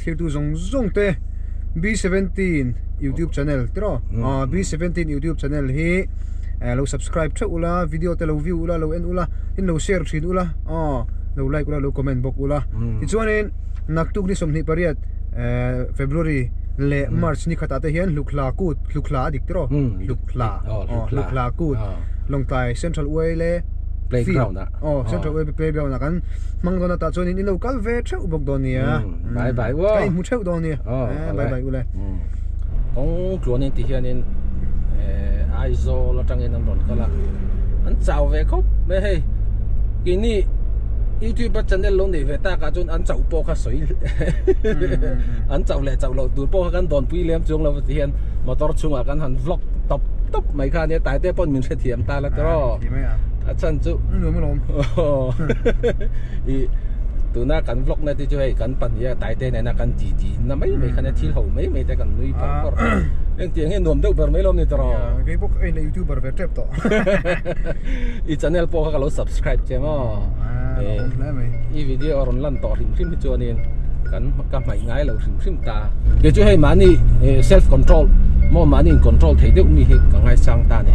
thlirtu zawng zawng te B17 YouTube channel tiraw B17 YouTube channel hi lo subscribe theuh ula video te lo view ula lo en ula in lo share thin ula aw lo like ula lo comment bawk ula tichuanin naktuk ni 28 February leh March ni khatah te hian Hlukhla kut Hlukhla a dik tiraw Hlukhla aw Hlukhla kut Lawngtlai Central Uaile playground ah aw Central Uaile playground ah kan hmang dawn a tah chuanin in lo kal ve theuh bawk dawn nia bye bye uaw ka inhmu theuh dawn nia bye bye ule kawng tluanin ti hianin Aizawl atangin an rawn kal a an chau ve khawp mai hei keini youtube a channel lo neih ve tak ah chuan an chauh pawh kha sawi an chauh leh chauh loh tur pawh kha kan dawnpui lem chuang lo ti hian motor chungah kan han vlog tawp tawp mai kha ania taite pawn min hrethiam ta la tiraw a chhan chu i tuna kan vlog na te chu hei kan pahnih a taite nena kan ti ti na mai mai khan thil ho mai mai te kan nui par par engtiang hi nuam deuh ber mai lawm ni tiraw kei pawh ka in youtuber ve tep tawh i channel pawh kha ka lo subscribe che maw i video a rawn lan tawh hrim hrim hi chuanin kan ka hmaih ngai lo hrim hrim ta kei chu hei mahni self control maw mahni in control thei deuh mi hi ka ngaisang ta ni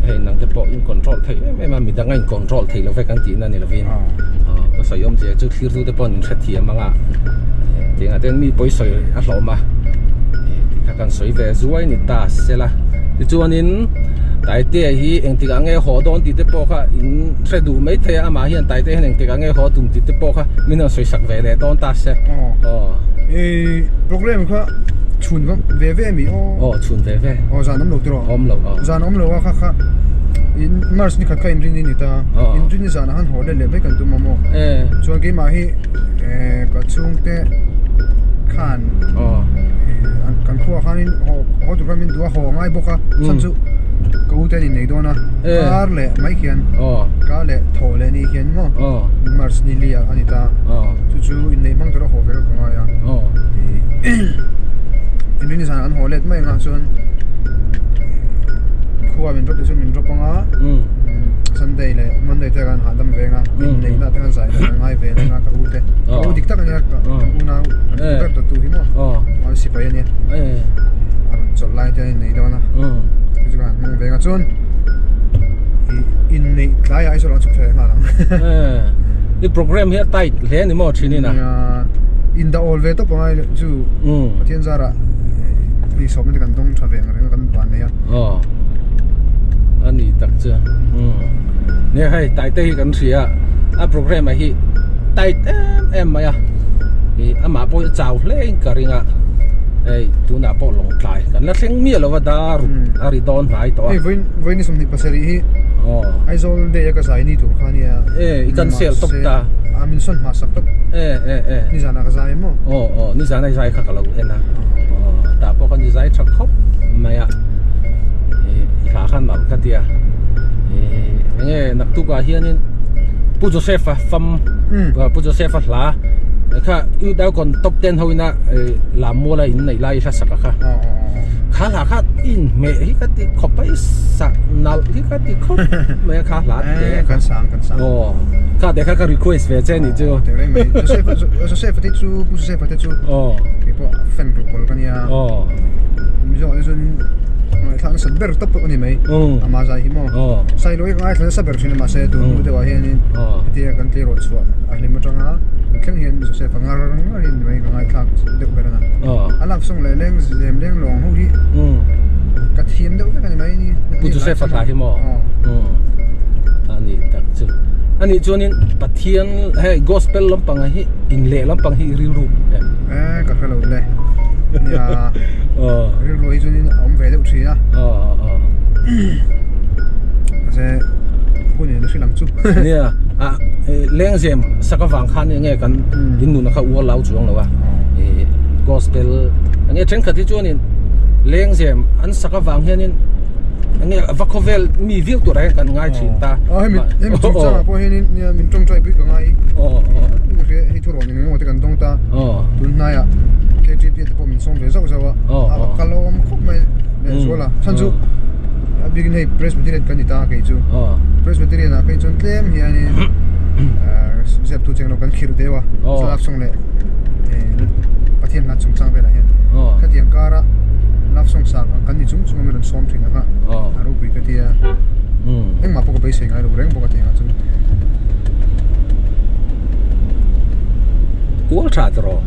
hei nang te pawh in control thei em em a midang a in control thei lo vek an tih na ni lovin ka sawi awm zia chu thlir tu te pawh an hrethiam ang a tiangah te mi pawi sawi a hlawm a tikha kan sawi ve zuai ni ta sela tichuanin Taitea hi engtikah nge haw dawn tih te pawh kha in hre duh mai thei a amah hian Taitea hian engtikah nge haw tum tih te pawh kha min rawn sawi sak ve leh dawn ta se aw program kha chhun ve ve ami aw aw chhun ve ve aw zan awm lo tiraw awm lo aw zan awm lo a kha kha in March ni khat kha inrin ni ta inrin ni zan ah han haw let leh mai kan tum a maw chuan keimah hi ka chhungte khan kan khuaah khanin haw haw tur khan min duh a haw a ngai bawk a chhan chu ka u te an innei dawn a kar leh mai khian kar leh thaw leh ni khian maw March ni li ah a ni ta chu chu inneih hmang tura haw ve ka ngai a inrin ni zan ah an haw let mai ang a chuan khua min drop te chuan min drop ang a Sunday leh Monday te khan hahdam ve ang a inneih na te khan zai dan a ngai ve reng a ka u te ka u dik tak a nia ka unau kan u ber tawh tu hi maw mahse sipai a nia a rawn chawlh lai te an innei dawn a chu chu khan hmang ve ang a chuan inneih tlaiah Aizawl ah an chhuk thei nghal ang i program hi a tight hle a ni maw thin in a in dah awl ve tawp angai chu Pathian zarah mi sawmna te kan dawng tha ve ang reng a kan van nei a a ni tak chu nia hei taite hi kan hria a program a hi tight em em mai a ih amah pawh hi a chau hle in ka ring a hei tunah pawh lawng tlai kan la thleng miah lo a dar a ri dawn hnai tawh a hei vawiin vawiin ni 27 hi Aizawl day a ka zai ni tur kha nia e i cancel tawp ta a min sawn hma sak tawp e e e nizan ah ka zai maw aw aw nizan a i zai kha ka lo en a aw tah pawh khan i zai tha khawp mai a i hla khan mal ka tia ih enge naktuk ah hianin Pu Joseph a fam Pu Joseph a hla kha u dau kawn top ten ho ina lam mual a in neih lai hla sak a kha kha hla kha in hmeh hi ka ti khawp a i sak nalh hi ka ti khawp mai a kha hla te kan sang kan sang aw kha te kha ka request ve che ni chu reng mai Joseph Joseph te chu Pu Joseph te chu aw keipawh fan ruh kawl ka nia aw Mizo ah te chuan ngaihthlak nasa ber tawp pawh a ni mai ama zai hi maw Sailo hi ka ngaithla nasa ber thin a mahse tun hnu deuh ah hianin hetia kan tleirawl chhuah a hlim atanga tun thleng hian Joseph a ngar ngar hi ni mai ka ngaihthlak deuh ber a na a love song leh leng lem leng lawng ho hi ka thiam deuh vek a ni mai ni Pu Joseph a hla hi maw a ni tak chu a nih chuanin Pathian hei gospel lampang hi inleh lampang hi rilru e ka hre lo le nia rilru hi chuanin a awm ve deuh thin a mahse hun in a hrilh ang chu nia a lengzem sak avang khan enge kan in nuna kha uar lau chuang lo a gospel enge thenkhat hi chuanin lengzem an sak avang hianin enge va khawvel mi viau tur ah hian kan ngai thin ta aw hemi hemi chungchangah pawh hianin nia min tawngtai pui ka ngai hei thu rawn eng emaw te kan dawng ta tun hnaiah K_T_P te pawh min sawm ve zauh zauh a a kal awm khawp mai leh zual a chhan chu a bikin hei Presbyterian kan ni ta kei chu Presbyterian ah phei chuan tlem hianin zep tu cheng lo kan khirh deuh a thlalak chhung leh. Pathian hla chungchang velah hian khatiang kara love song sa kan ni chung chung a mi rawn sawm thin ang a a ropui ka tia engmah pawh ka beisei ngai lo reng bawk a tiang ah chuan. Kual tha ta rawh.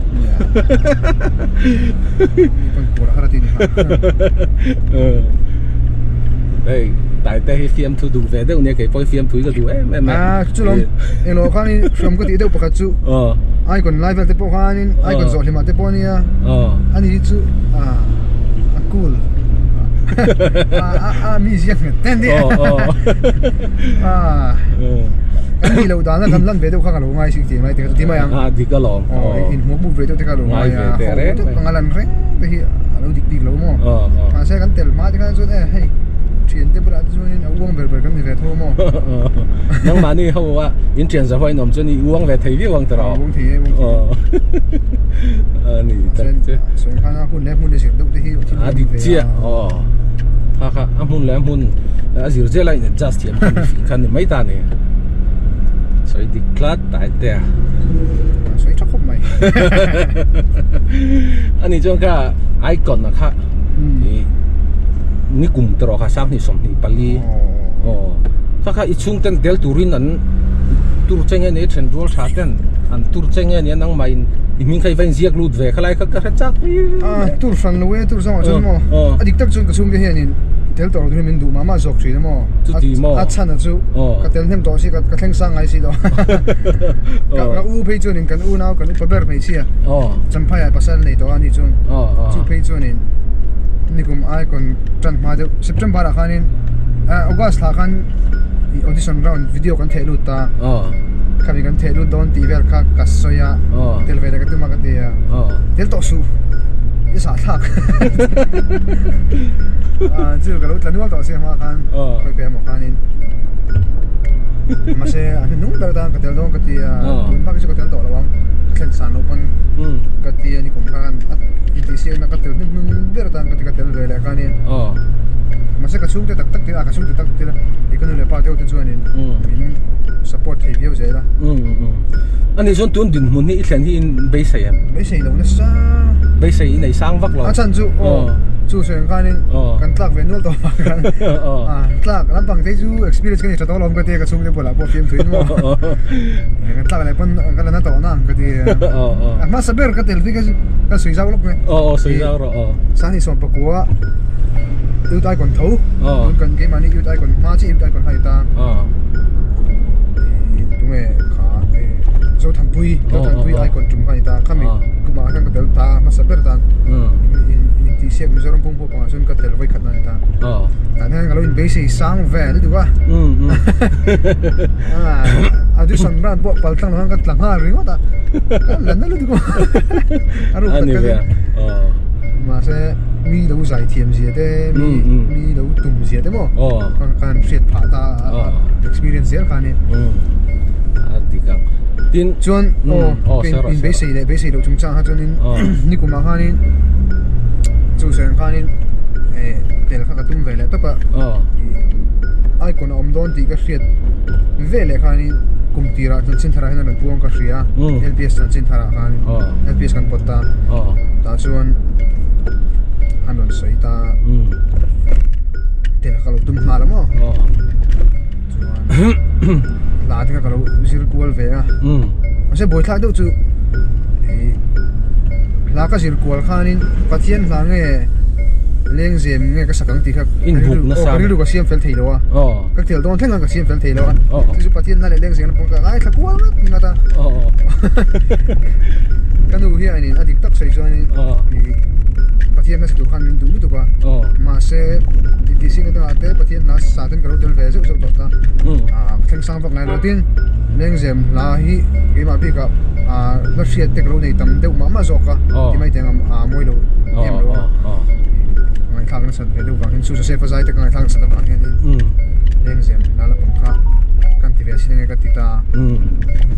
Mi pawn kual a har a ti ni ha. Hei Taite hi fiamthu duh ve deuh nia kei pawh hi fiamthu hi ka duh em em a. A chu lawm englo khanin hriam ka tih deuh pakhat chu. Icon lai vel te pawh khanin icon zawh hlimah te pawh ania ani hi chu a cool a mi ziak nghet te ania kan nih loh dana kan lan ve deuh kha ka lo ngai si tih mai te kha chu ti mai ang a dik alawm inhmuh hmuh ve deuh te kha lo ngai a ho deuh anga lan reng te hi a lo dik bik lo maw mahse kan tel hma te khan chuan e hei thian te bulah te chuanin a uang ber ber kan ni ve tho maw nangmahni ho a in thian za huai in awm chuan i uang ve thei viau ang tawh uang thei e uang thei a ni tak che sawi khan a hun leh hmun a zir deuh te hi a dik chiah aw kha kha a hmun leh a hmun a zir zel a in adjust thiam khan fing khan ni mai ta ni sawi dik tlat tai te a sawi tha khawp mai ani chuan kha icon a kha ni kum tawh kha sanghnih 24 aw kha kha i chhung ten tel turin an tur che nge ni then rual tha ten an tur che nge ni nangmah in i hming kha i va inziak lut ve khalai kha ka hre chak a tur hran lo e tur zawngah chuan maw a dik tak chuan ka chhungte hianin tel tawh lo turin min duh mah mah zawk thin a maw chuti maw a chhan a chu ka tel hnem tawh si ka thleng sang ngai si lo ka u phei chuanin kan unau kan upa ber hmeichhia champhai ah pasal nei tawh a ni chuan chu phei chuanin nikum icon tan hma deuh September ah khanin August thla khan audition round video kan theh lut ta khami kan theh lut dawn tih vel kha ka sawi a tel ve leh ka tum a ka ti a tel tawh suh i zah thlak chu ka lo tla nual tawh si hma khan khawi khawi emaw khanin mahse a hnuhnung ber atan ka tel dawn ka ti a tun bak hi chu ka tel tawh lo ang ka thlen san loh pawn ka ti a ni kum khan intihsiakna ka tel hnuhnung ber atan ka ti ka tel ve leh khanin mahse ka chhungte tak tak tila ka chhungte tak tila i ka nu leh pa deuh te chuanin min support thei viau zel a. Ani chuan tun dinhmun hi i thlen hi in beisei em? Beisei lo nasa. Beisei i nei sang vak lo. A chhan chu aw chu sawi ang khanin kan tlak ve nual tawh vang khan tlak lampang te chu experience ka nei tha tawh lo ka tia ka chhungte bulah pawh fiam thuin maw kan tlak leh pawn ka la na tawh na ang ka ti a hmasa ber ka tel bik a ka sawi zau lawk mai. Aw sawi zau rawh aw. Sani sawm pakua Youth Icon tho tun kan keimahni Youth Icon hma chiah Youth Icon hai ta tunge kha Zothanpui Zothanpui Icon tum kha ni ta khami kumah khan ka tel ta hmasa ber tan intihsiak Mizoram pum pawh pangah chuan ka tel vawi khat na ni ta tah hian ka lo inbeisei sang ve a ni duh a audition round pawh pal tlang lo khan ka tla nghal ringawt a ka la na lutuk a ruk tak ka mahse mi lo zai thiam zia te mi mi lo tum zia te maw ka han hriat phah ta a experience zel kha ani a dik ang tin chuan aw in beisei leh beisei loh chungchang kha chuanin nikum ah khanin chu sawi ang khanin tel kha ka tum ve leh tawp a icon a awm dawn tih ka hriat ve leh khanin kum tirah chanchin thar ah hian a rawn puang ka hria L_P_S chanchin thar ah khan L_P_S kan pawt ta tah chuan an rawn sawi ta tel ka lo tum nghal a maw chuan hla te kha ka lo zir kual ve a mahse buaithlak deuh chu ih hla ka zir kual khanin Pathian hla nge lengzem nge ka sak ang tih kha ka rilru ka siam fel thei lo a ka tel dawn thleng a ka siam fel thei lo a chu chu Pathian hla leh lengzem pawh ka ngaithla kual ngat ngat a ka nu hianin a dik tak sawi chuanin ih Pathian hla sa tur khan min duh lutuk a mahse titi sin atangah te Pathian hla sa ten ka lo tel ve zeuh zeuh tawh ta ah thleng sang vak ngai lo tin lengzem hla hi keimah bikah ah hla hriat te ka lo nei tam deuh mah mah zawk a ti mai teng a mawi lo em lo a ngaihthlak nasat ve deuh vang hian Su Joseph a zai te ka ngaihthlak nasat avang hianin lengzem hla lampang kha kan ti ve sin ange ka ti ta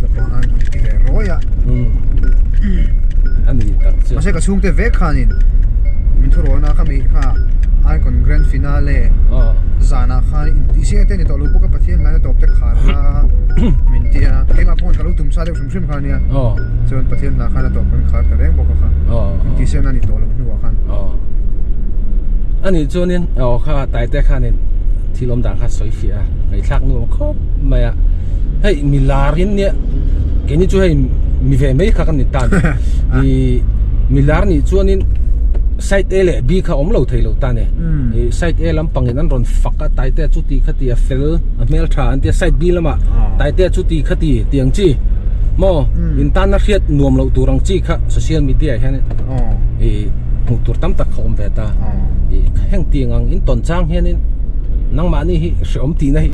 lampang khan an ti ve rawi a ani tak chu mahse ka chhungte vek khanin min thu rawn a khami kha icon grand finale zanah khan intihsiak te a ni tawh lo bawk a Pathian hlaina tawp te khar kha min ti a keimah pawh ka lo tum tum sa deuh hrim hrim kha ania. Chuan Pathian hla khan a tawp kan khar ta reng bawk a kha. Intihsiakna a ni tawh lo hnuah khan. Anih chuanin aw kha Taite khanin thil awm dan kha sawi fiah a, ngaihthlak nuam khawp mai a. Hei mi lar in nia keini chu hei mi ve mai kha kan ni ta ni. Ih mi lar nih chuanin side A leh B kha awm lo thei lo ta ni. Ih side A lampangin an rawn fak a Taite chu ti kha ti a fel a hmeltha an tia side B lamah Taite chu ti kha ti tih ang chi maw in tanna hriat nuam loh tur ang chi kha social media ah hian ih hmuh tur tam tak kha awm ve ta. Ih heng tiang ang in tawn chang hianin nangmahni hi hreawm tihna hi.